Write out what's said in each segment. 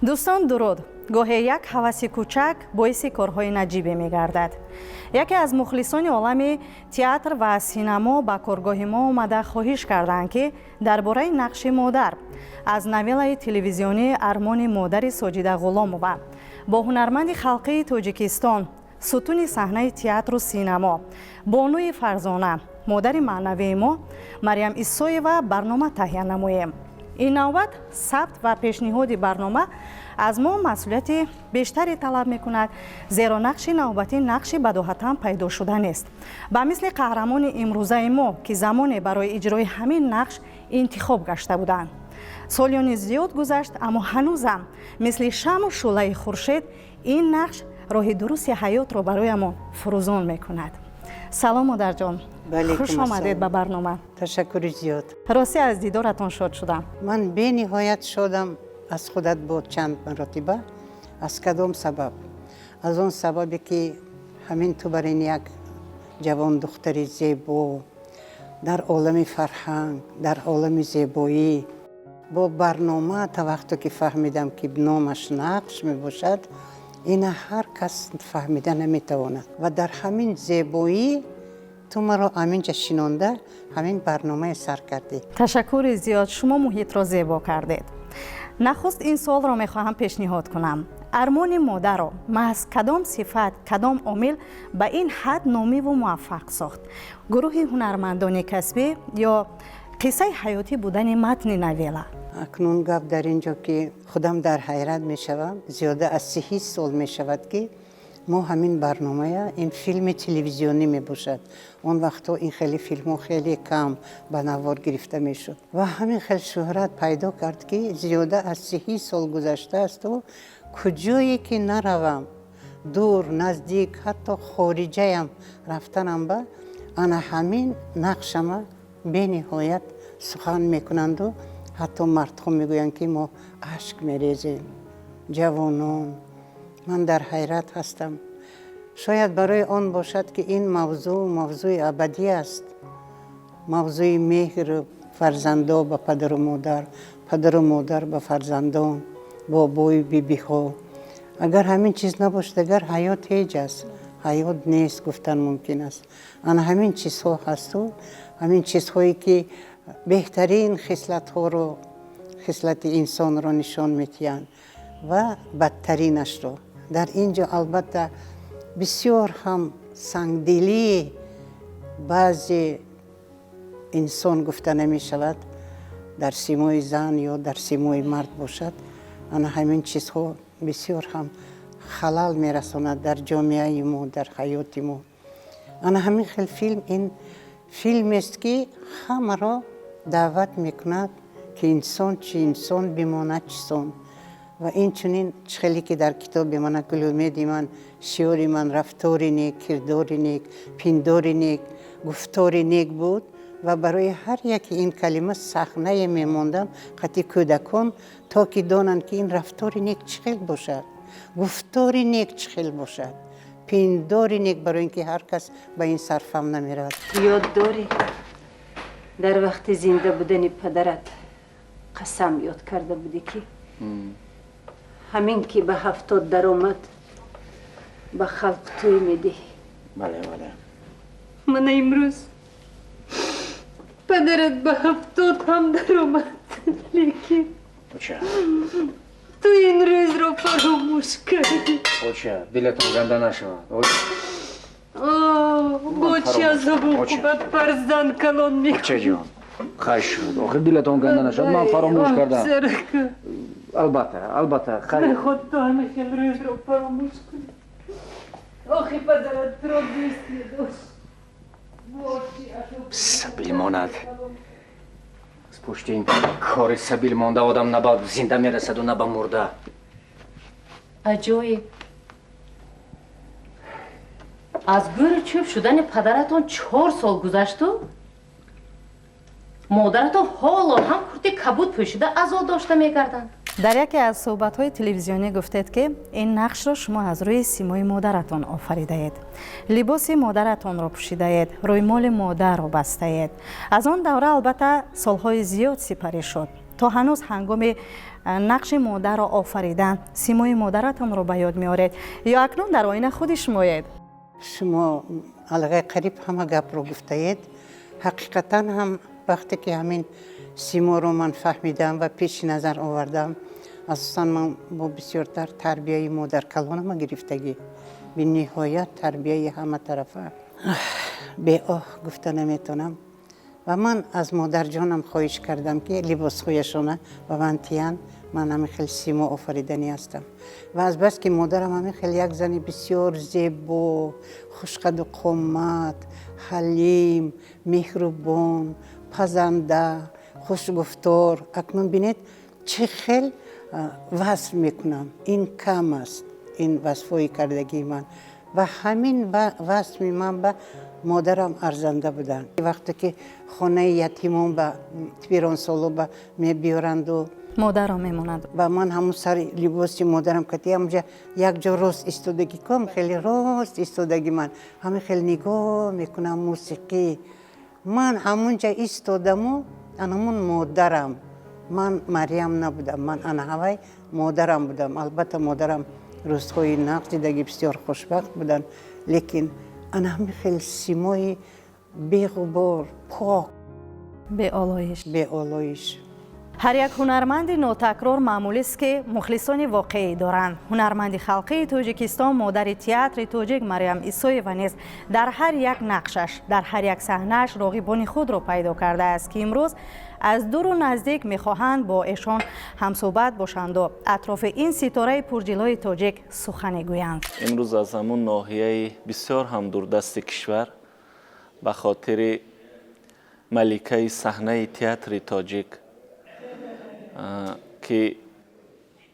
Дӯстон, дуруд! Гоҳе як ҳаваси кӯчак боиси корҳои наҷибе мегардад. Яке аз мухлисони олами театр ва синамо ба коргоҳи мо омада, хоҳиш карданд, ки дар бораи нақши модар аз новеллаи телевизионии «Армони модари» Соҷида Ғуломова бо ҳунарманди халқии Тоҷикистон, сутуни саҳнаи театру синамо, бонуи фарзона, модари маънавии мо Марьям Исоева барнома таҳия намоем. Ин навбат сабт ва пешниҳоди барнома аз мо масъулияти бештаре талаб мекунад, зеро нақши навбатӣ нақши бадоҳатан пайдо шуда нест, ба мисли қаҳрамони имрӯзаи мо, ки замоне барои иҷрои ҳамин нақш интихоб гашта буданд. Солёни зиёд гузашт, аммо ҳанӯзам мисли шамъу шӯълаи хуршед ин нақш роҳи дурусти ҳаётро бароямон фурӯзон мекунад. Салом, модарҷон, хуш омадед ба барнома. Ташаккури зиёд. Ростӣ, аз дидоратон шод шудам. Ман бениҳоят шодам аз худат бо чанд маротиба. Аз кадом сабаб? Аз он сабабе, ки ҳамин ту бар ин як ҷавондухтари зебо дар олами фарҳанг, дар олами зебоӣ бо барнома. Та вақте ки фаҳмидам, ки номаш «Нақш» мебошад, ина ҳар кас фаҳмида наметавонад, ва дар ҳамин зебоӣ ту маро ҳаминҷа шинонда, ҳамин барномае сар кардӣ. Ташаккури зиёд, шумо муҳитро зебо кардед. Нахуст ин суолро мехоҳам пешниҳод кунам: «Армони модарро» маҳз кадом сифат, кадом омил ба ин ҳад номиву муваффақ сохт? Гурӯҳи ҳунармандони касбӣ ё қиссаи ҳаётӣ будани матни новелла? Акнун гап дар ин ҷо, ки худам дар ҳайрат мешавам. Зиёда аз 30 сол мешавад, ки мо ҳамин барномая, ин филми телевизионӣ мебошад. Он вақтҳо ин хеле филмҳо хеле кам ба навор гирифта мешуд ва ҳамин хел шӯҳрат пайдо кард, ки зиёда аз 30 сол гузаштаасту куҷое ки наравам, дур, наздик, ҳатто хориҷаям рафтанам, ба ана ҳамин нақшама бениҳоят сухан мекунанду ҳатто мардҳо мегӯянд, ки мо ашк мерезем, ҷавонон. Ман дар ҳайрат ҳастам. Шояд барои он бошад, ки ин мавзӯъ мавзӯи абадӣ аст, мавзӯи меҳру фарзандо ба падару модар, падару модар ба фарзандон, бобою бибиҳо. Агар ҳамин чиз набошад, агар ҳаёт ҳеҷ аст, ҳаёт нест гуфтан мумкин аст. Ана ҳамин чизҳо ҳасту ҳамин чизҳое, ки беҳтарин хислатҳоро, хислати инсонро нишон медиҳанд ва бадтаринашро. Дар ин ҷо, албатта, бисёр ҳам сангдилии баъзе инсон гуфта намешавад, дар симои зан ё дар симои мард бошад, ана ҳамин чизҳо бисёр ҳам халал мерасонад дар ҷомеаи мо, дар ҳаёти мо. Ана ҳамин хел филм, ин филмест, ки ҳамаро даъват мекунад, ки инсон чи инсон бимонад, чи сон. Ва инчунин чӣ хеле ки дар китоби мана «Гулумеди ман», шиори ман «Рафтори нек, кирдори нек, пиндори нек, гуфтори нек» буд ва барои ҳар яке ин калима саҳнае мемондам қати кӯдакон, то ки донанд, ки ин рафтори нек чӣ хел бошад, гуфтори нек чӣ хел бошад, пиндори нек, барои ин ки ҳар кас ба ин сарфам намеравад. Ёд дорӣ, дар вақти зинда будани падарат қасам ёд карда будӣ, ки ҳамин ки ба 70 даромад, ба халқ тӯй медиҳӣ? Бале, бале. Мана имрӯз падарат ба 70 ҳам даромад, лекин Оча. ту ин рӯзро фаромӯш кардӣ. Оча, дилатон ганда нашавад. Бо чӣ азобу уқубат фарзанд калон мекунӣ? Очаҷон, хай шуд, охир дилатон ганда нашавад, ман фаромӯш кардам, албатта, албатта, хай. Наход ту ҳамин хел рӯзро фаромӯш кунӣ? Охи, падарат туро дӯст медошт. Сабил монад. Аз пушти ин кори сабил монда одам на ба зинда мерасаду, на ба мурда. Аҷоиб, аз гӯру чӯб шудани падаратон 4 сол гузашту модаратон ҳоло ҳам курти кабуд пӯшида азо дошта мегарданд. Дар яке аз суҳбатҳои телевизионӣ гуфтед, ки ин нақшро шумо аз рӯи симои модаратон офаридаед, либоси модаратонро пӯшидаед, рӯймоли модарро бастаед. Аз он давра, албатта, солҳои зиёд сипарӣ шуд, то ҳанӯз ҳангоми Нақши модарро офаридан, симои модаратонро ба ёд меоред ё акнун дар оина худи шумоед? Шумо аллакай қариб ҳама гапро гуфтаед. Ҳақиқатан ҳам вақте ки ҳамин симоро ман фаҳмидам ва пеши назар овардам, асосан ман бо бисёртар тарбияи модаркалонама гирифтагӣ, бениҳоят тарбияи ҳаматарафа, беоҳ гуфта наметонам. Ва ман аз модарҷонам хоҳиш кардам, ки либосҳояшона ба ман тиянд, ман ҳамин хел симо офариданӣ ҳастам. Ва азбаски модарам ҳамин хел як зани бисёр зебо, хушқаду қомат, ҳалим, меҳрубон, пазанда, хушгуфтор, акнун бинед, чӣ хел васф мекунам, ин кам аст, ин васфҳои кардагии ман. Ва ҳамин васфи ман ба модарам арзанда буданд. Вақте ки хонаи ятимон ба пиронсоло ба мебиёранду модарро мемонад, ва ман ҳамун сари либоси модарам кати ҳамунҷа якҷо рост истодагӣ ком, хеле рост истодагӣ, ман ҳамин хел нигоҳ мекунам мусиқӣ, ман ҳамунҷа истодаму анамун модарам. Ман Марьям набудам, ман анаҳавай модарам будам. Албатта, модарам рӯзҳои нағз дидагӣ, бисёр хушбахт буданд, лекин ана ҳамин хел симои беғубор, пок, беолоиш, беолоиш. Ҳар як ҳунарманди нотакрор маъмулист, ки мухлисони воқеӣ доранд. Ҳунарманди халқии Тоҷикистон, модари театри тоҷик Марьям Исоева низ дар ҳар як нақшаш, дар ҳар як саҳнааш роғибони худро пайдо кардааст, ки имрӯз аз дуру наздик мехоҳанд бо эшон ҳамсӯҳбат бошанду атрофи ин ситораи пурҷилои тоҷик сухане гӯянд. Имрӯз аз ҳамун ноҳияи бисёр ҳам дурдасти кишвар ба хотири маликаи саҳнаи театри тоҷик, ки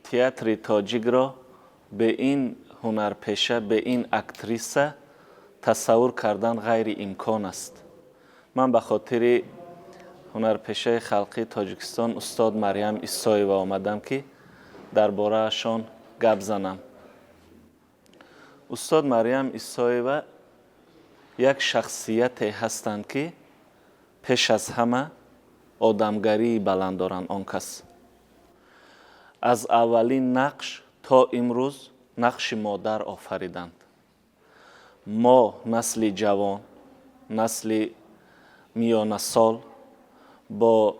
театри тоҷикро бе ин ҳунарпеша, бе ин актриса тасаввур кардан ғайриимкон аст. Ман ба хотири ҳунарпешаи халқии Тоҷикистон устод Марьям Исоева омадам, ки дар бораашон гап занам. Устод Марьям Исоева як шахсияте ҳастанд, ки пеш аз ҳама одамгарии баланд доранд. Он кас аз аввалин нақш то имрӯз нақши модар офариданд. Мо насли ҷавон, насли миёнасол бо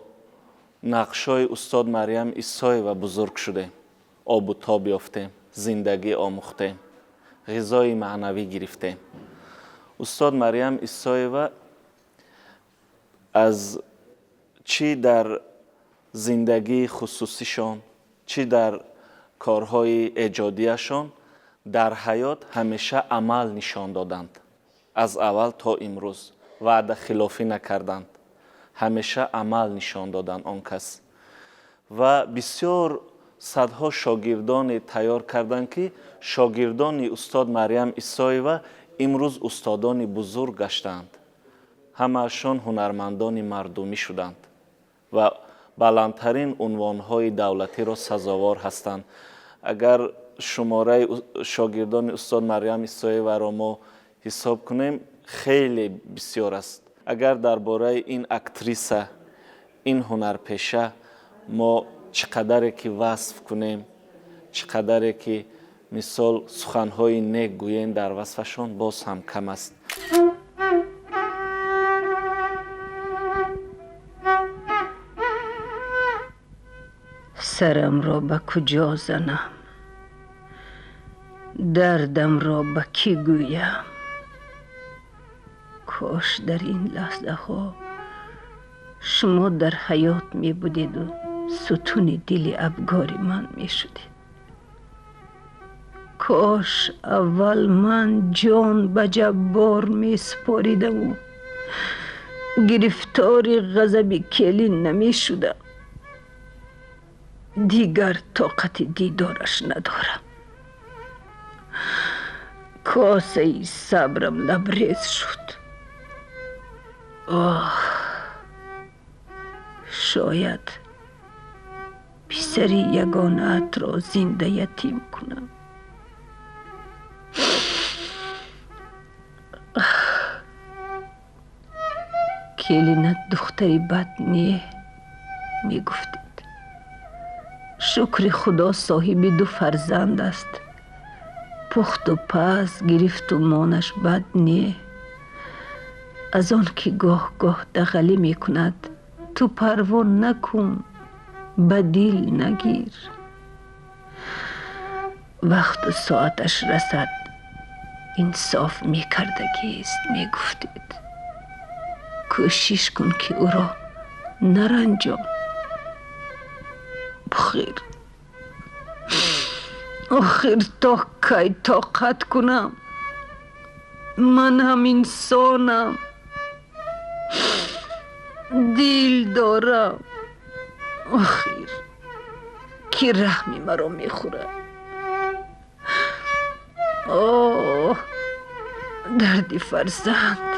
нақшҳои устод Марьям Исоева бузург шудем, обу тоб ёфтем, зиндагӣ омӯхтем, ғизои маънавӣ гирифтем. Устод Марьям Исоева аз чӣ дар зиндагии хусусишон, чӣ дар корҳои эҷодияшон, дар ҳаёт ҳамеша амал нишон доданд. Аз аввал то имрӯз ваъда хилофӣ накарданд, ҳамеша амал нишон доданд он кас. Ва бисёр садҳо шогирдоне тайёр карданд, ки шогирдони устод Марьям Исоева имрӯз устодони бузург гаштаанд. Ҳамаашон ҳунармандони мардумӣ шуданд ва баландтарин унвонҳои давлатиро сазовор ҳастанд. Агар шумораи шогирдони устод Марьям Исоеваро мо ҳисоб кунем, хеле бисёр аст. Агар дар бораи ин актриса, ин ҳунарпеша мо чӣ қадаре ки васф кунем, чӣ қадаре ки мисол суханҳои нек гӯем, дар васфашон боз ҳам кам аст. Сарамро ба куҷо занам, дардамро ба кӣ гӯям? Кош дар ин лаҳзаҳо шумо дар ҳаёт мебудеду сутуни дили абгори ман мешудед. Кош аввал ман ҷон ба ҷаббор месупоридаму гирифтори ғазаби келин намешудам. Дигар тоқати дидораш надорам. Косаи сабрам лабрез шуд. Оҳ, шояд писари ягонаатро зинда ятим кунам. Келинат духтари бад не, мегуфтед. Шукри Худо, соҳиби ду фарзанд аст. Пухту паз, гирифту монаш бад не. Аз он ки гоҳ-гоҳ дағалӣ мекунад, ту парво накун, ба дил нагир. Вақту соаташ расад, инсоф мекардагист, мегуфтед. Кӯшиш кун, ки ӯро наранҷон. Охир, охир, то кай тоқат кунам? Ман ҳам инсонам, дил дорам. Охир, ки раҳми маро мехӯрад? Оҳ, дарди фарзанд,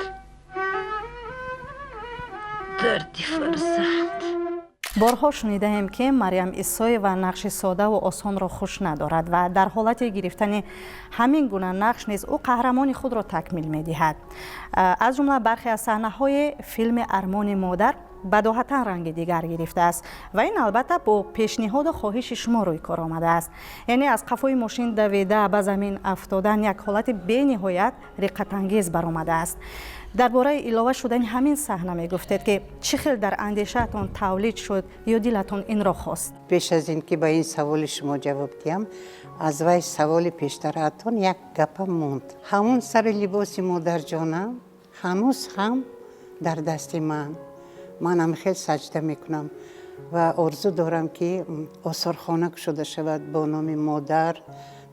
дарди фарзанд. Борҳо шунидаем, ки Марьям Исоева нақши содаву осонро хуш надорад ва дар ҳолати гирифтани ҳамин гуна нақш низ ӯ қаҳрамони худро такмил медиҳад. Аз ҷумла бархе аз саҳнаҳои филми «Армони модар» бадоҳатан ранги дигар гирифтааст ва ин албатта бо пешниҳоду хоҳиши шумо рӯй кор омадааст. Яъне аз қафои мошин давида ба замин афтодан як ҳолати бениҳоят риққатангез баромадааст. Дар бораи илова шудани ҳамин саҳна мегуфтед, ки чӣ хел дар андешаатон тавлид шуд ё дилатон инро хост? Пеш аз ин ки ба ин саволи шумо ҷавоб диҳам, аз вай саволи пештараатон як гапа монд. Ҳамон сари либоси модарҷонам ҳанӯз ҳам дар дасти ман. Манам хел саҷда мекунам ва орзу дорам, ки осорхона кушода шавад бо номи модар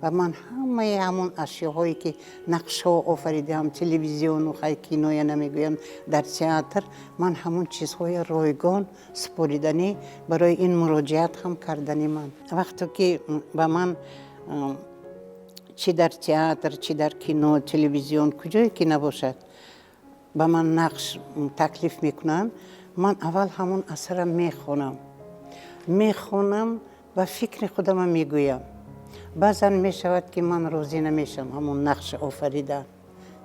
ва ман ҳамаи ҳамон ашёҳое, ки нақшҳо офаридаам, телевизиону хай киноя намегӯям, дар театр, ман ҳамон чизҳои ройгон супориданӣ, барои ин муроҷиат ҳам кардани ман. Вақте ки ба ман чӣ дар театр, чӣ дар кино, телевизион, куҷое ки набошад, ба ман нақш таклиф мекунанд, ман аввал ҳамон асарам мехонам, мехонам ва фикри худама мегӯям. Баъзан мешавад, ки ман розӣ намешавам ҳамон нақши офарида.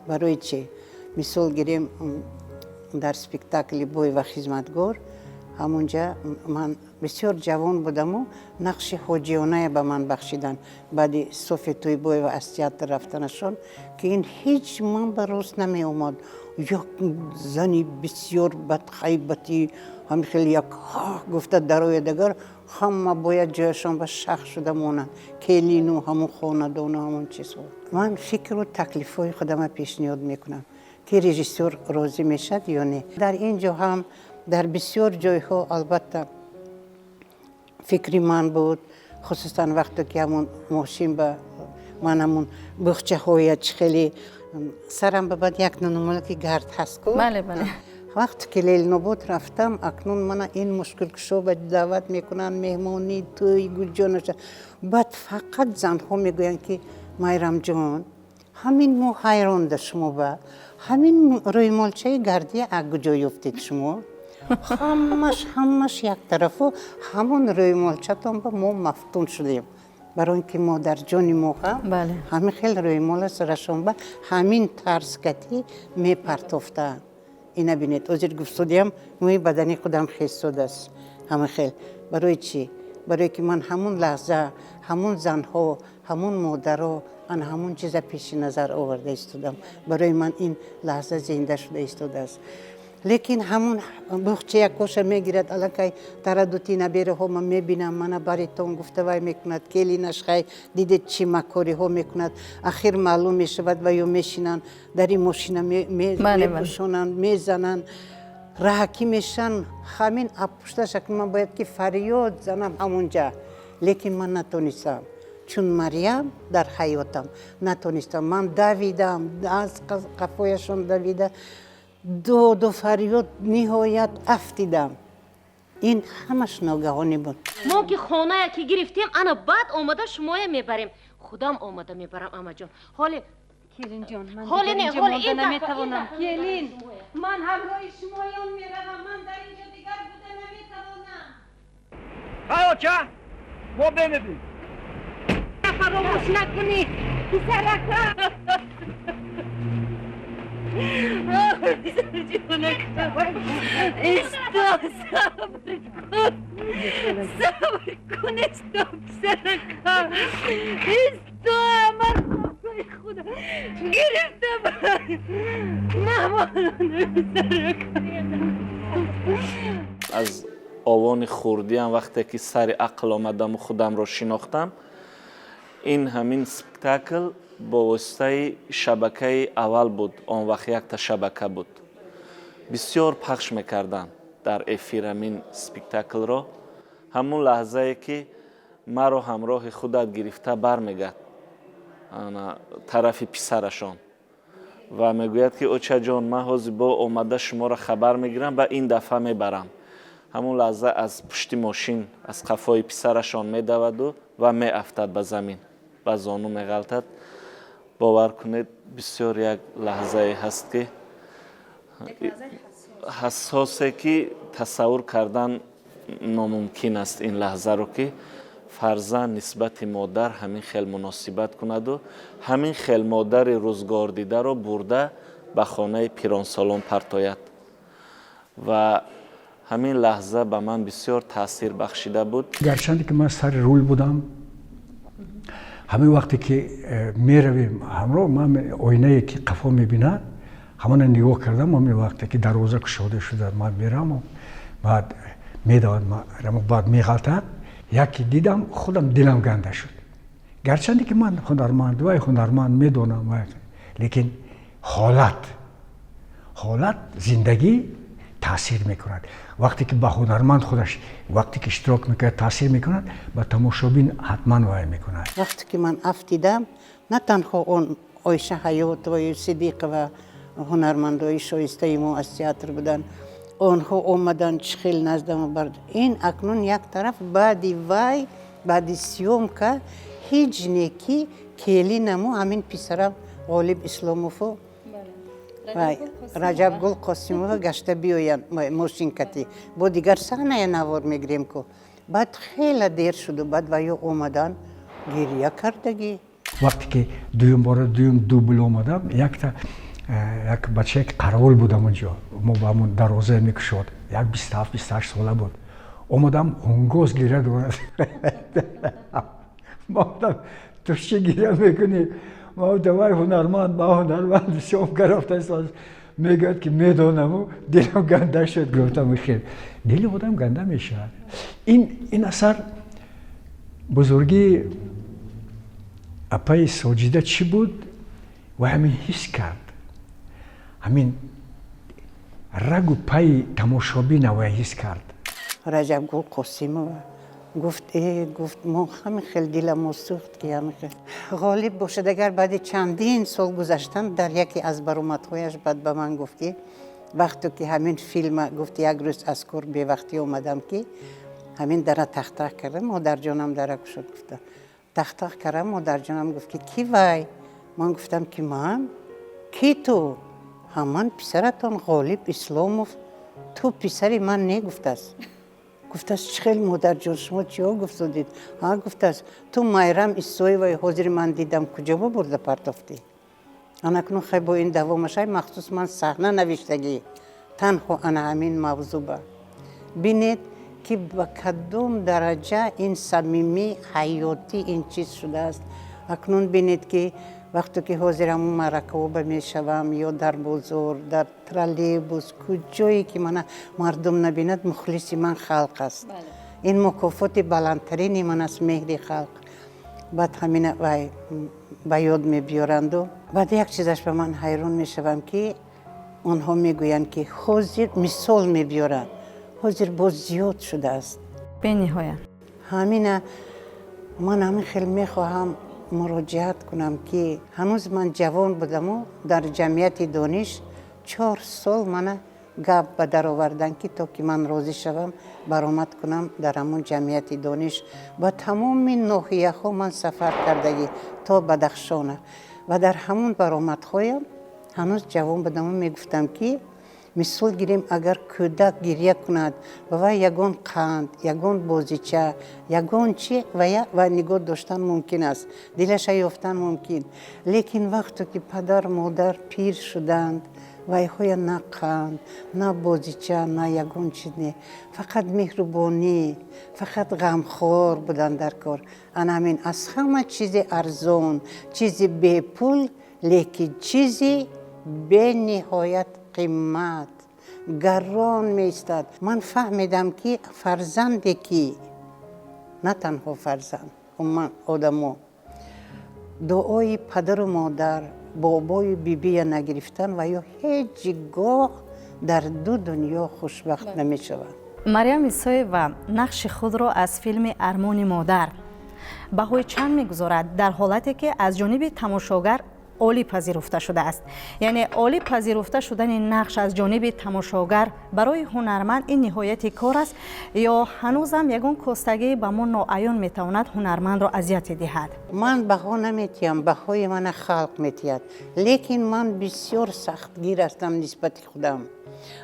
Барои чӣ? Мисол гирем, дар спектакли «Бой ва хизматгор» ҳамунҷа ман бисёр ҷавон будаму нақши ҳоҷионая ба ман бахшиданд баъди София Тӯйбоева аз театр рафтанашон, ки ин ҳеҷ ман ба рост намеомад. Як зани бисёр бадҳайбатӣ, ҳамин хел як гуфта дароядагар, ҳама бояд ҷояшон ба шах шуда монанд, келину ҳамон хонадону ҳамон чизҳо. Ман фикру таклифҳои худама пешниҳод мекунам, ки режиссёр розӣ мешавад ё не. Дар ин ҷо ҳам, дар бисёр ҷойҳо албатта фикри ман буд, хусусан вақте ки ҳамон мошин ба ман ҳамон буғчаҳоя чӣ хеле сарам ба баъд як нунумалаки гард ҳаст ку. Бале, бале. Вақте ки Ленинобод рафтам, акнун мана ин мушкилкушо ба даъват мекунанд, меҳмонӣ, тӯй, гуҷонаша, баъд фақат занҳо мегӯянд, ки Майрамҷон, ҳамин мо ҳайронда шумо ба ҳамин рӯймолчаи гардия аз куҷо ёфтед шумо? Ҳамаш, ҳамаш як тарафу ҳамон рӯймолчатон ба мо мафтун шудем, барои ин ки модарҷони мо ҳам ҳамин хел рӯймола сарашон ба ҳамин тарз катӣ мепартофтаанд. Ина бинед, ҳозир гуфтодиам, мӯи бадани худам хезсодааст. Ҳамин хел. Барои чӣ? Барое ки ман ҳамон лаҳза ҳамон занҳо, ҳамон модаро, ана ҳамон чиза пеши назар оварда истодам. Барои ман ин лаҳза зинда шуда истодааст. Лекин ҳамон буғча якоша мегирад, аллакай тараддути набераҳо ман мебинам, мана баритон гуфта вай мекунад, келинаш хай дидед чӣ макориҳо мекунад. Ахир маълум мешавад ва ё мешинанд дар ин мошина, мепӯшонанд, мезананд, раҳакӣ мешаванд. Ҳамин аппушташ ман бояд ки фарёд занам ҳамонҷа, лекин ман натонистам, чун Марьям дар ҳаётам натонистам. Ман давидам, аз қафояшон давида, доду фарёд, ниҳоят афтидам. Ин ҳамаш ногаҳонӣ буд. Мо ки хоная ки гирифтем, ана баъд омада шумоя мебарем, худам омада мебарам, амаҷон. Ҳоле Келинҷон, ман ҳоле не, дигар инҷа ҳоле монда ин дафъа, ин наметавонам. дафъа. Келин, ман ҳамроҳи шумоён меравам, ман дар инҷо дигар буда наметавонам. Ҳай, оча, мо бемебим. Фаромӯш накунӣ, писарака. Исто, сабр кун, сабр кун, исто, писаракам, исто, ман худо гирифтам, намонам, писаракам. Аз овони хурдиам, вақте ки сари ақл омадаму худамро шинохтам, ин ҳамин спектакл бо воситаи шабакаи аввал буд. Он вақт якта шабака буд, бисёр пахш мекарданд дар эфир ҳамин спектаклро. Ҳамун лаҳзае ки маро ҳамроҳи худат гирифта бармегард тарафи писарашон ва мегӯяд, ки очаҷон, ман ҳозир бо омада шуморо хабар мегирам ва ин дафъа мебарам. Ҳамун лаҳза аз пушти мошин, аз қафои писарашон медаваду ва меафтад ба замин, ба зону меғалтад. Бовар кунед, бисёр як лаҳзае ҳаст, ки ҳассосе, ки тасаввур кардан номумкин аст ин лаҳзаро, ки фарзанд нисбати модар ҳамин хел муносибат кунаду ҳамин хел модари рӯзгордидаро бурда ба хонаи пиронсолон партояд. Ва ҳамин лаҳза ба ман бисёр таъсир бахшида буд. Гарчанде ки ман сари рул будам, ҳамин вақте ки меравем ҳамроҳ, ман оинае ки қафо мебинад, ҳамона нигоҳ кардам. Ҳамин вақте ки дарвоза кушода шуда, ман меравам, баъд медавад, баъд меғалтад, яке дидам, худам дилам ганда шуд. Гарчанде ки ман ҳунарманд, вай ҳунарманд, медонам, лекин ҳолат, зиндагӣ таъсир мекунад. Вақте ки ба ҳунарманд худаш, вақте ки иштирок мекунад, таъсир мекунад, ба тамошобин ҳатман вай мекунад. Вақте ки ман афтидам, на танҳо он Оиша Ҳаётоваю Сидиқова, ҳунармандои шоистаи мо аз театр буданд, онҳо омаданд, чӣ хел наздама бард. Ин акнун як тараф, баъди вай, баъди съёмка ҳеҷ неки келинамо, ҳамин писарам Ғолиб Исломову Раҷабгул Қосимова гашта биёянд мошинкати, бо дигар саҳная навор мегирем ку. Баъд хеле дер шуду, баъд ваё омадан, гиря кардагӣ. Вақте ки дуюм бора, дуюм дубл омадам, якта як бачае ки қаровул будам онҷо, мо ба ҳамон дарвоза мекушод, як 27, 28 сола буд. Омадам, ҳунгоз гиря дорад. Ма ту чӣ гиря мекунӣ? Ма давай, ҳунарманд, ма ҳунарманд, съёмка рафта, мегӯяд, ки медонаму дилам ганда шуд. Гуфтам, хел дили одам ганда мешавад. Ин асар, бузургии апаи Соҷида чӣ буд? Ва ҳамин ҳис кард, ҳамин рагу пайи тамошобина вай ҳис кард. Раҷабгул Қосимова гуфт: «Э, гуфт, мо ҳамин хел диламо сӯхт, ки ҳамин хел Ғолиб бошад». Агар баъди чандин сол гузаштан, дар яке аз баромадҳояш баъд ба ман гуфт, ки вақте ки ҳамин филма, гуфт, як рӯз аз кор бевақтӣ омадам, ки ҳамин дара тахтах кардам, модарҷонам дара кушод, гуфта, тахтах кардам, модарҷонам гуфт, ки ки вай? Ман гуфтам, ки ман. Ки ту? Ҳаман писаратон Ғолиб Исломов. Ту писари ман не, гуфтааст. Гуфтааст: «Чӣ хел, модарҷон, шумо чиҳо гуфтодед?» Ҳа, гуфтааст, ту Майрам Исоеваи ҳозири ман дидам, куҷо бубурда партофтӣ? Анакнун хай, бо ин давомашай махсус ман саҳна навиштагӣ танҳо ана ҳамин мавзӯъ. Бинед, ки ба кадом дараҷа ин самимӣ, ҳаётӣ ин чиз шудааст. Акнун бинед, ки вақте ки ҳозир ҳамун маъракаҳо мешавам ё дар бозор, дар троллейбус, куҷое ки мана мардум набинад, мухлиси ман халқ аст. Ин мукофоти баландтарини ман аст, меҳри халқ. Баъд ҳамина вай ба ёд мебиёранду баъд як чизаш ба ман ҳайрон мешавам, ки онҳо мегӯянд, ки ҳозир мисол мебиёранд, ҳозир боз зиёд шудааст. Бениҳоят. Ҳамина ман ҳамин хел мехоҳам муроҷиат кунам, ки ҳанӯз ман ҷавон будаму дар ҷамъияти Дониш 4 сол мана гап ба даровардан, ки то ки ман розӣ шавам баромад кунам дар ҳамон ҷамъияти Дониш. Ба тамоми ноҳияҳо ман сафар кардагӣ то Бадахшона ва дар ҳамон баромадҳоям, ҳанӯз ҷавон будаму, мегуфтам, ки мисол гирем, агар кӯдак гиря кунад, ба вай ягон қанд, ягон бозича, ягон чи ва нигоҳ доштан мумкин аст, дилаша ёфтан мумкин. Лекин вақте ки падар, модар пир шуданд. Вайҳоя на қанд, на бозича, на ягон чиз не, фақат меҳрубонӣ, фақат ғамхор будан дар кор. Ана ҳамин аз ҳама чизи арзон, чизи бепул, лекин чизи бениҳоят қимат, гарон меистад. Ман фаҳмидам, ки фарзанде ки на танҳо фарзанд, умуман одамо дуои падару модар, бобою бибия нагирифтан ва ё ҳеҷ гоҳ дар ду дунё хушбахт намешаванд. Марьям Исоева нақши худро аз филми «Армони модар» баҳои чанд мегузорад, дар ҳолате ки аз ҷониби тамошогар олӣ пазируфта шудааст? Яъне олӣ пазируфта шудани нақш аз ҷониби тамошогар барои ҳунарманд ин ниҳояти кор аст ё ҳанӯзам ягон костагӣ ба мо ноаён метавонад ҳунармандро азияте диҳад? Ман баҳо наметиҳам, баҳои мана халқ метиҳад, лекин ман бисёр сахтгир ҳастам нисбати худам.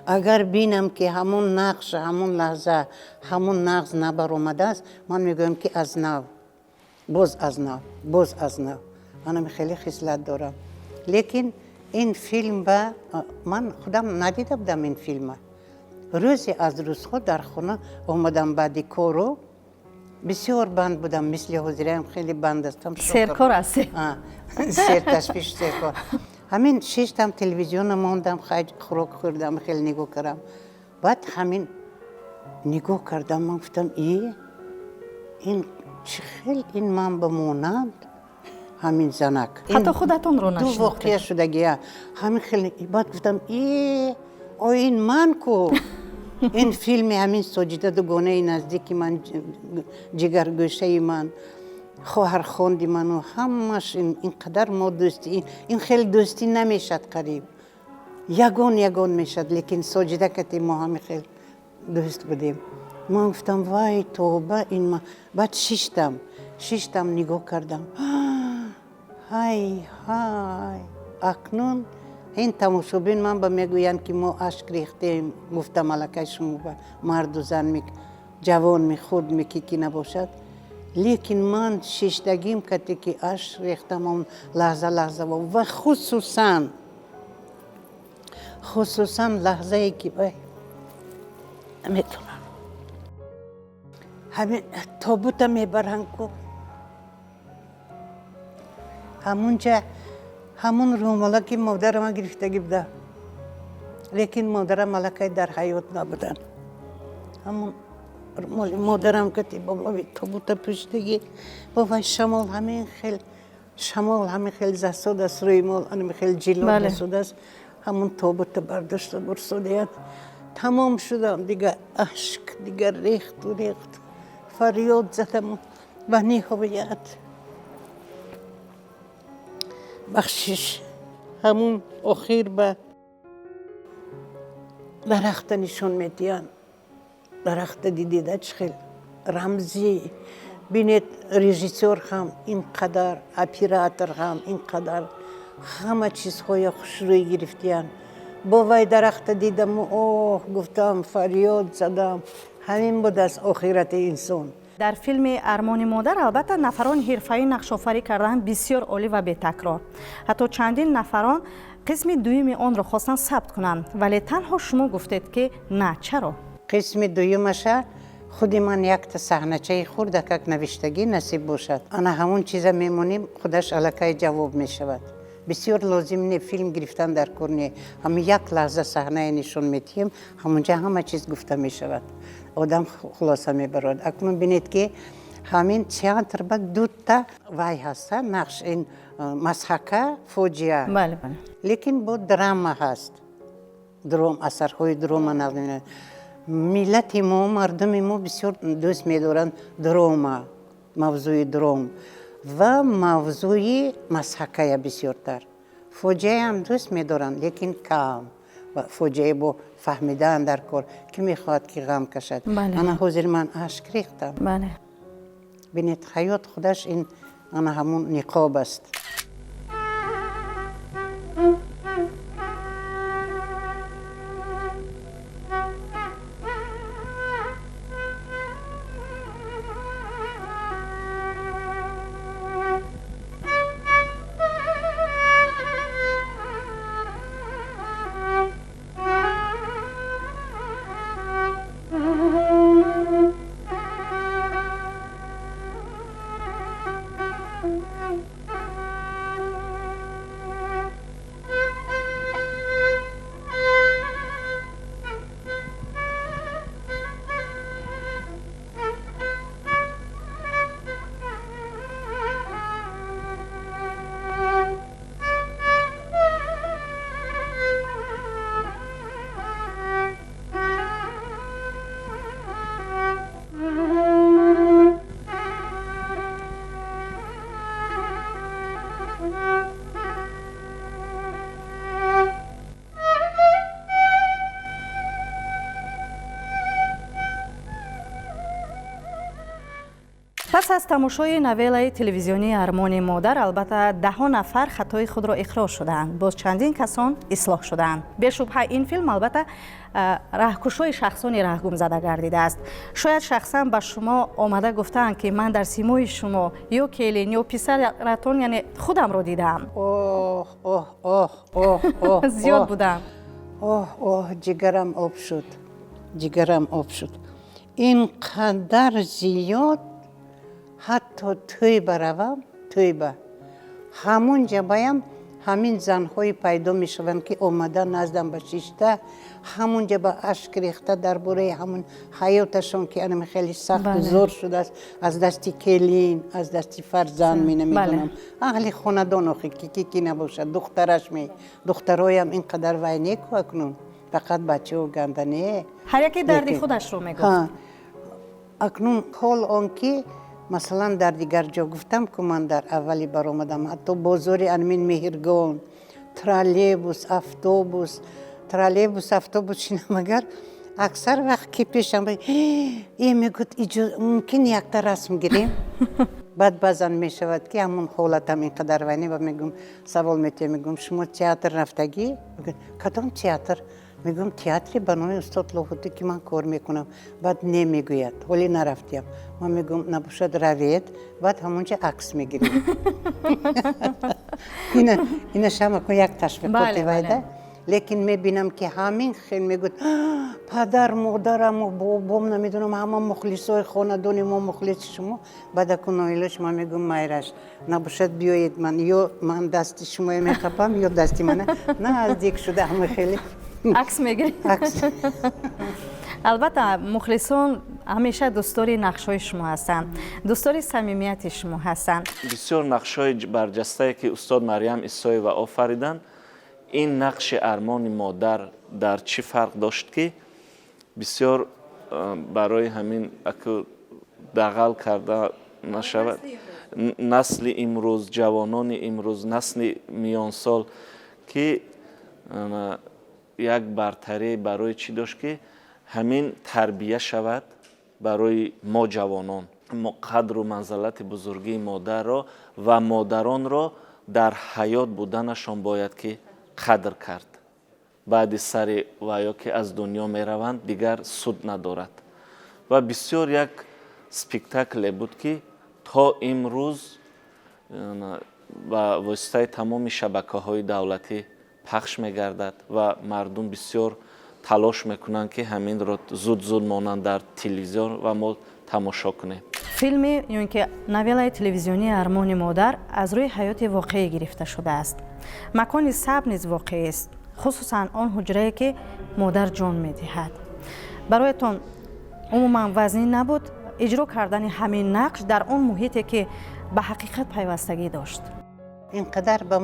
Агар бинам, ки ҳамон нақш, ҳамон лаҳза, ҳамон нақш набаромадааст, ман мегӯям, ки аз нав, боз аз нав, боз аз нав. Манам хеле хислат дорам. Лекин ин филм ба ман худам надида будам. Ин филма рӯзе аз рӯзҳо дар хона омадам баъди кору, бисёр банд будам, мисли ҳозираам хеле банд ҳастам. Серкор ҳастед. Серташвиш, серкор. Ҳамин шиштам, телевизиона мондам, хӯрок хӯрдам, хеле нигоҳ кардам. Баъд ҳамин нигоҳ кардам, ман гуфтам: и ин чӣ хел, ин ман ба монанд ҳамин занак. Ҳатто худатонро ду воқеа шудагия ҳамин хел. Баъд гуфтам: и о, ин ман ку, ин филми ҳамин Соҷида, дугонаи наздики ман, ҷигаргӯшаи ман, хоҳархонди ману ҳамаш. Ин қадар мо дӯстӣ, ин хеле дӯстӣ намешад, қариб ягон ягон мешад, лекин Соҷида кати мо ҳамин хел дӯст будем. Ман гуфтам: вай, тоба, ин ман. Баъд шиштам, шиштам, нигоҳ кардам, ҳай ҳай. Акнун ин тамошобин ман ба мегӯянд, ки мо ашк рехтем. Гуфтам: аллакай шумо ба марду зан ми, ҷавон ми, хурд ми, ки ки набошад, лекин ман шиштагим кате ки ашк рехтам он лаҳза лаҳза ва хусусан, хусусан лаҳзае ки, вай, наметонам, ҳамин тобута мебаранд ку, ҳамунҷа ҳамун рӯмола ки модарама гирифтагӣ буда, лекин модарам аллакай дар ҳаёт набуданд, ҳамун рӯмоли модарам кати болои тобута пӯшидагӣ, бо вай шамол, ҳамин хел шамол, ҳамин хел засодааст, рӯймол ҳамин хел ҷило засодааст, ҳамун тобута бардошта бурсодият. Тамом шудам, дигар ашк дигар рехту рехт, фарёд задам ва ниҳоят, бахшиш, ҳамун охир ба дарахта нишон медиҳанд. Дарахта дидида, чӣ хел рамзӣ. Бинед, режиссёр ҳам ин қадар, оператор ҳам ин қадар ҳама чизҳоя хушрӯй гирифтиянд. Бо вай дарахта дидаму оҳ гуфтам, фарёд задам. Ҳамин буд аз охирати инсон. Дар филми «Армони модар» албатта нафарон ҳирфаӣ нақшофарӣ карданд, бисёр олӣ ва бетакрор. Ҳатто чандин нафарон қисми дуюми онро хостанд сабт кунанд, вале танҳо шумо гуфтед, ки на. Чаро? Қисми дуюмаша худи ман якта саҳначаи хурдакак навиштагӣ, насиб бошад, ана ҳамон чиза мемонем, худаш аллакай ҷавоб мешавад. Бисёр лозим не, филм гирифтан дар кор не. Ҳамин як лаҳза саҳнае нишон медиҳем, ҳамонҷа ҳама чиз гуфта мешавад, одам хулоса мебарад. Акнун бинед, ки ҳамин театр ба дута вай ҳаста нақш: ин масҳака, фоҷиа, лекин бо драма ҳаст, дром, асарҳои дрома. Миллати мо, мардуми мо бисёр дӯст медоранд дрома, мавзӯи дром ва мавзӯи масҳакая бисёртар. Фоҷиаам дӯст медоранд, лекин кам. Фоҷиа бо фаҳмидан дар кор, ки мехоҳад ки ғам кашад. Ана ҳозир ман ашк рехтам. Бинед, ҳаёт худаш ин ана ҳамун ниқоб аст. Пас аз тамошои новеллаи телевизионии Армони модар, албатта, даҳҳо нафар хатои худро иқрор шудаанд, боз чандин касон ислоҳ шудаанд. Бешубҳа, ин филм, албатта, раҳкушои шахсони раҳгумзада гардидааст. Шояд шахсан ба шумо омада гуфтаанд, ки ман дар симои шумо ё келин, ё писаратон, яъне худамро дидаам. Оҳ, оҳ, оҳ, оҳ, оҳ! Зиёд будам. Оҳ, оҳ, ҷигарам об шуд, ҷигарам об шуд. Ин қадар зиёд, ҳатто тӯй баравам, тӯйба ҳамун ҷабаям ҳамин занҳое пайдо мешаванд, ки омада наздам ба шишта, ҳамун ҷаба ашк рехта дар бораи ҳамун ҳаёташон, ки анами хеле сахту зор шудааст аз дасти келин, аз дасти фарзанд, менамедонам, аҳли хонадон. Охи ки ки ки набошад, духтараш ме, духтароям ин қадар вай неку, акнун фақат бачао ганда не. Ҳар яке дарди худашро мегуфт. Акнун ҳол он ки, масалан, дар дигар ҷо гуфтам, ку ман дар аввали баромадам, ҳатто бозори анмин Меҳргон, троллейбус, автобус, троллейбус, автобус шинам, агар аксар вақт ки пешам э мегӯд, мумкин якта расм гирем? Баъд баъзан мешавад, ки ҳамун ҳолатам ин қадар вайне ва мегӯм, савол метиҳам, мегӯм: «Шумо театр рафтагӣ?» «Кадом театр?» Мегӯям: «Театре ба номи устод Лоҳутӣ, ки ман кор мекунам». Баъд не мегӯяд, ҳоле нарафтиям. Ман мегӯям: «Набошад, равед, баъд ҳамонҷа акс мегирем». Ина шамакун як ташвиқоти вайда, лекин мебинам, ки ҳамин хел мегӯяд: «Падар, модараму бобом, намедонам, ҳама мухлисои хонадони мо мухлиси шумо». Баъд акун ноилош ман мегӯям: «Майраш, набошад, биёед, ман ё ман дасти шумоя мехапам, ё дасти мана наздик шуда ҳама хеле акс мегиред». Албатта, мухлисон ҳамеша дӯстдори нақшҳои шумо ҳастанд, дӯстдори самимияти шумо ҳастанд. Бисёр нақшҳои барҷастае, ки устод Марьям Исоева офариданд, ин нақши Армони модар дар чӣ фарқ дошт, ки бисёр барои ҳамин аку дағал карда нашавад, насли имрӯз, ҷавонони имрӯз, насли миёнсол, ки як бартарӣ барои чӣ дошт, ки ҳамин тарбия шавад барои мо ҷавонон, қадру манзалати бузургии модарро ва модаронро дар ҳаёт буданашон бояд ки қадр кард. Баъди сари ва ё ки аз дунё мераванд, дигар суд надорад. Ва бисёр як спектакле буд, ки то имрӯз ба воситаи тамоми шабакаҳои давлатӣ пахш мегардад ва мардум бисёр талош мекунанд, ки ҳаминро зуд зуд монанд дар телевизион ва мо тамошо кунем. Филми ё ин ки новеллаи телевизионии Армони модар аз рӯи ҳаёти воқеӣ гирифта шудааст. Макони сабт низ воқеист, хусусан он ҳуҷрае, ки модар ҷон медиҳад. Бароятон умуман вазнин набуд иҷро кардани ҳамин нақш дар он муҳите, ки ба ҳақиқат пайвастагӣ дошт? Ин қадар ба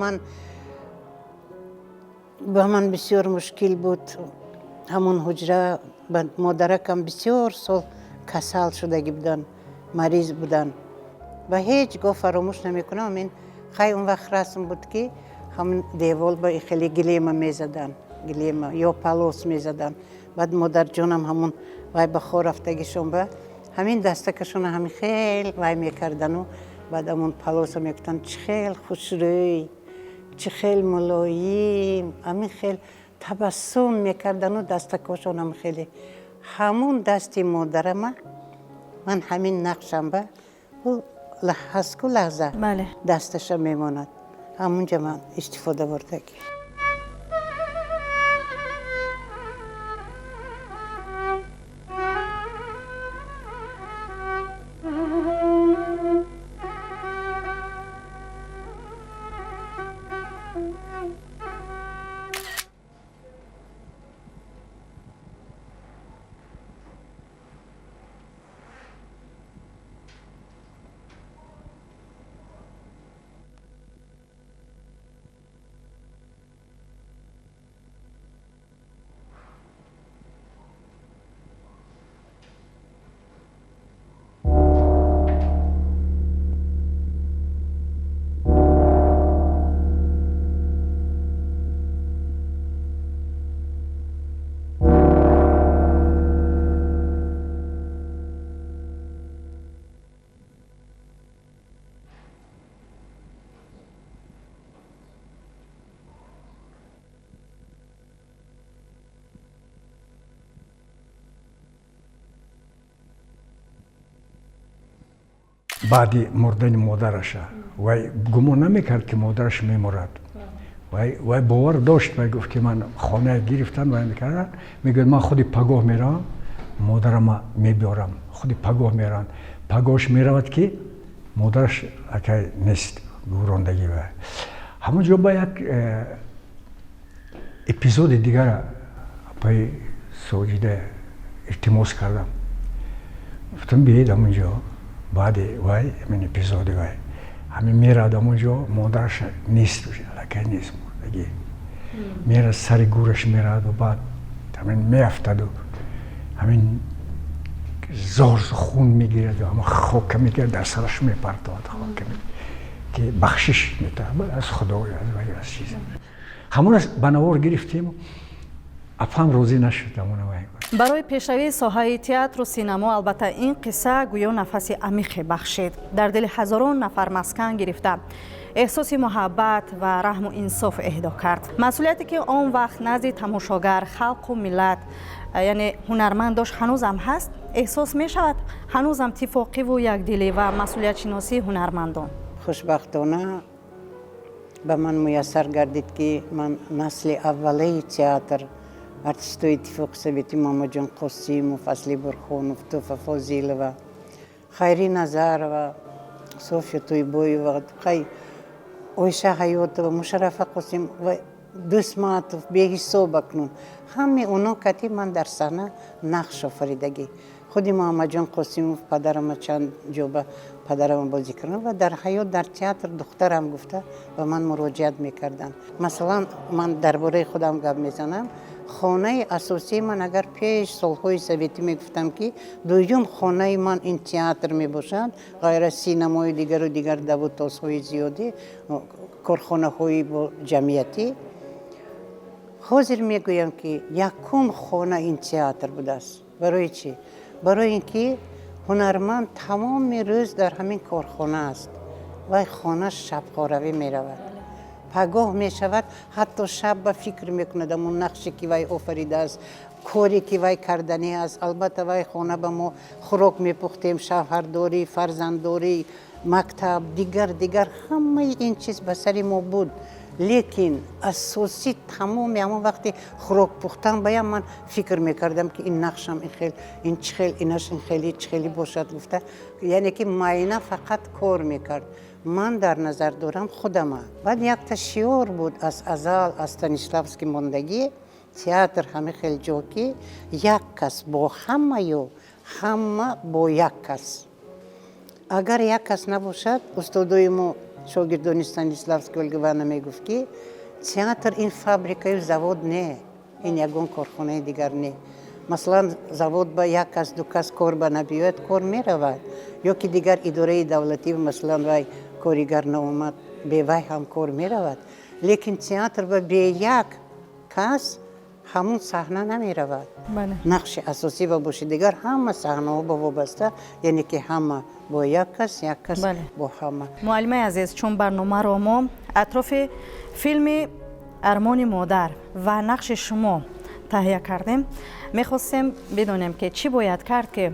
ман бисёр мушкил буд ҳамон ҳуҷра. Модаракам бисёр сол касал шудагӣ буданд, мариз буданд ва ҳеҷ гоҳ фаромӯш намекунам ин. Хай, он вақт расм буд, ки ҳамн девол ба хеле гилема мезаданд, гилема ё палос мезаданд. Баъд модарҷонам ҳамун вай ба хор рафтагишон ба ҳамин дастакашона ҳамин хел вай мекардану баъд ҳамун палоса мегуфтанд: «Чӣ хел хушрӯй, чӣ хел мулоим», ҳамин хел табассум мекардану дастакошонам хеле. Ҳамун дасти модарама ман ҳамин нақшам ба ӯ ҳастку, лаҳза дасташа мемонад, ҳамунҷа ман истифода бурдагӣ. Баъди мурдани модараша вай гумон намекард, ки модараш мемурад. Вай бовар дошт. Вай гуфт, ки ман хона гирифтан, вай мекарданд, мегӯяд, ман худи пагоҳ меравам, модарама мебиёрам, худи пагоҳ меравам. Пагоҳш меравад, ки модараш акай нест, гӯрондагӣ. Вай ҳамон ҷо ба як эпизоди дигара апаи Соҷида илтимос кардам, гуфтам, биед ҳамон ҷо, баъди вай ҳамин эпизоди вай ҳамин меравад, ҳамон ҷо модараш нест, аллакай нест, мурдагӣ. Мерад, сари гӯраш мераваду баъд ҳамин меафтаду ҳамин зор хун мегираду ҳамон хока мегирад, дар сараш мепартовад хока, ки бахшиш метавад аз Худо, аз вай, аз чиз. Ҳамонаш ба навор гирифтем, апам розӣ нашуд ҳамона вай. Барои пешравии соҳаи театру синамо, албатта, ин қисса гӯё нафаси амиқе бахшид, дар дили ҳазорон нафар маскан гирифта, эҳсоси муҳаббат ва раҳму инсоф эҳдо кард. Масъулияте, ки он вақт назди тамошогар, халқу миллат, яъне ҳунарманд дошт, ҳанӯзам ҳаст, эҳсос мешавад ҳанӯзам тифоқиву якдилӣ ва масъулиятшиносии ҳунармандон. Хушбахтона, ба ман муяссар гардид, ки ман насли аввалаи театр, артистои Иттифоқи Советӣ, Муҳаммадҷон Қосимов, Асли Бурхонов, Туфа Фозилова, Хайри Назарова, Софья Тойбоева, Ойша Ҳаётова, Мушарафа Қосим ва Дӯстматов, беҳисоб акнун ҳаме оно кати ман дар саҳна нақш офаридагӣ. Худи Муҳаммадҷон Қосимов падарама чанд ҷоба падарама бозӣ кардам ва дар ҳаёт, дар театр духтарам гуфта ба ман муроҷиат мекарданд. Масалан, ман дар бораи худам гап мезанам. Хонаи асосии ман, агар пеш солҳои советӣ мегуфтам, ки дуюм хонаи ман ин театр мебошад, ғайр аз синамои дигару дигар даву тозҳои зиёдӣ, корхонаҳои ҷамъиятӣ, ҳозир мегӯям, ки якум хона ин театр будааст. Барои чӣ? Барои ин ки ҳунарманд тамоми рӯз дар ҳамин корхона аст. Вай хона шабхоравӣ меравад, пагоҳ мешавад, ҳатто шаб ба фикр мекунад амон нақше, ки вай офаридааст, коре, ки вай карданӣ аст. Албатта, вай хона ба мо хӯрок мепухтем, шавҳардорӣ, фарзанддорӣ, мактаб, дигар дигар, ҳамаи ин чиз ба сари мо буд. Лекин асосӣ тамоми ҳамон вақти хӯрок пухтан баям ман фикр мекардам, ки ин нақшам ин хел, ин чӣ хел, инаш ин хели, чӣ хеле бошад гуфта. Яъне ки майна фақат кор мекард. Ман дар назар дорам худама. Баъд якта шиор буд аз азал, аз Станиславский мондагӣ: театр ҳамин хел ҷо, ки як кас бо ҳамаю ҳама бо як кас. Агар як кас набошад, устодои мо, шогирдони Станиславский, Ольга Ивановна мегуфт, ки театр ин фабрикаю завод не, ин ягон корхонаи дигар не. Масалан, завод ба як кас, ду кас кор ба набиёяд, кор меравад, ё ки дигар идораи давлатӣ, масалан, вай коригар наомад, бевай ҳам кор меравад. Лекин театр ба бе як кас ҳамун саҳна намеравад. Нақши асосӣ ба боши, дигар ҳама саҳнаҳо ба вобаста, яъне ки ҳама бо як кас, як кас бо ҳама. Муаллимаи азиз, чун барномаро мо атрофи филми «Армони модар» ва нақши шумо таҳия кардем, мехостем бидонем, ки чӣ бояд кард, ки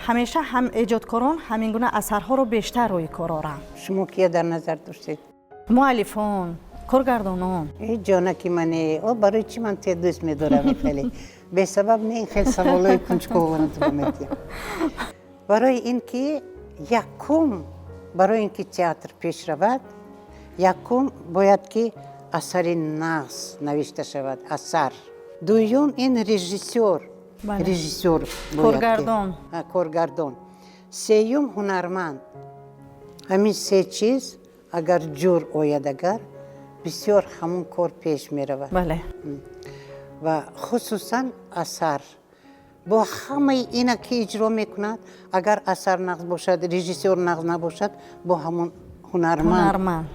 ҳамеша ҳам эҷодкорон ҳамин гуна асарҳоро бештар рӯи кор оранд. Шумо кия дар назар доштед? Муаллифон, коргардонон. Э, ҷонаки мане, о, барои чӣ ман те дӯст медорам? Хеле бесабаб не ин хел саволои кунҷковона ту метиҳам. Барои ин ки якум, барои ин ки театр пеш равад, якум бояд ки асари нағз навишта шавад, асар. Дуюм, ин режиссёр, режиссёр. Коргардон. Коргардон. Сеюм, ҳунарманд. Ҳамин се чиз агар ҷур ояд, агар бисёр ҳамун кор пеш меравад. Ва хусусан асар бо ҳамаи ина ки иҷро мекунад, агар асар нағз бошад, режиссёр нағз набошад, бо ҳамун ҳунарманд,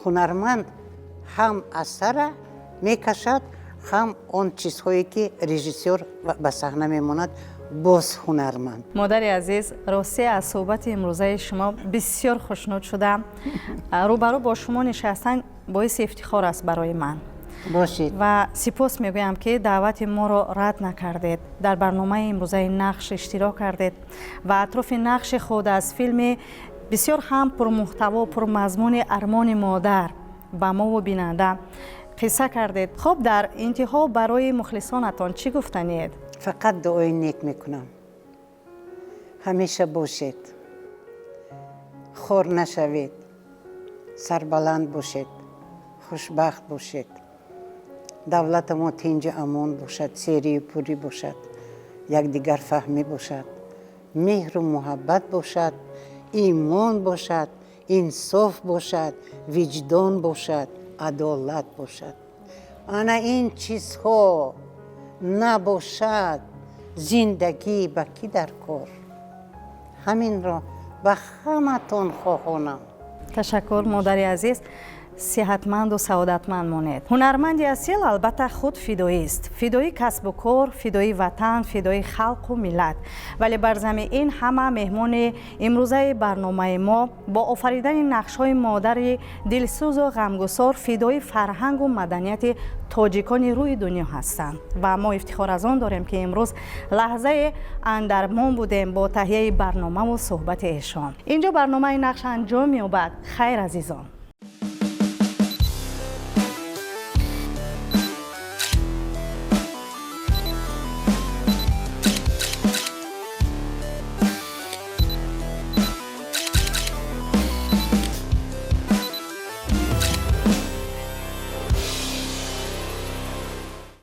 ҳунарманд ҳам асара мекашад, ҳам он чизҳое, ки режиссёр ба саҳна мемонад, боз ҳунарманд. Модари азиз, ростӣ, аз суҳбати имрӯзаи шумо бисёр хушнуд шудам. Рӯбарӯ бо шумо нишастан боиси ифтихор аст барои ман. Бошед. Ва сипос мегӯям, ки даъвати моро рад накардед, дар барномаи имрӯзаи «Нақш» иштирок кардед ва атрофи нақши худ аз филми бисёр ҳам пурмуҳтаво, пурмазмуни «Армони модар» ба мову бинанда қисса кардед. Хуб, дар интиҳо барои мухлисонатон чӣ гуфтаниед? Фақат дуои нек мекунам: ҳамеша бошед, хор нашавед, сарбаланд бошед, хушбахт бошед. Давлатамо тинҷу амон бошад, серию пурӣ бошад, якдигарфаҳмӣ бошад, меҳру муҳаббат бошад, имон бошад, инсоф бошад, виҷдон бошад, адолат бошад. Ана ин чизҳо набошад, зиндагӣ ба кӣ дар кор? Ҳаминро ба ҳаматон хоҳонам. Ташаккур, модари азиз, сиҳатманду саодатманд монед. Ҳунарманди асил албатта худ фидоист: фидои касбу кор, фидои ватан, фидои халқу миллат. Вале бар зами ин ҳама меҳмони имрӯзаи барномаи мо бо офаридани нақшҳои модари дилсӯзу ғамгусор фидои фарҳангу маданияти тоҷикони рӯи дунё ҳастанд. Ва мо ифтихор аз он дорем, ки имрӯз лаҳзае андармон будем бо таҳияи барномаву суҳбати эшон. Инҷо барномаи «Нақш» анҷом меёбад. Хайр, азизон.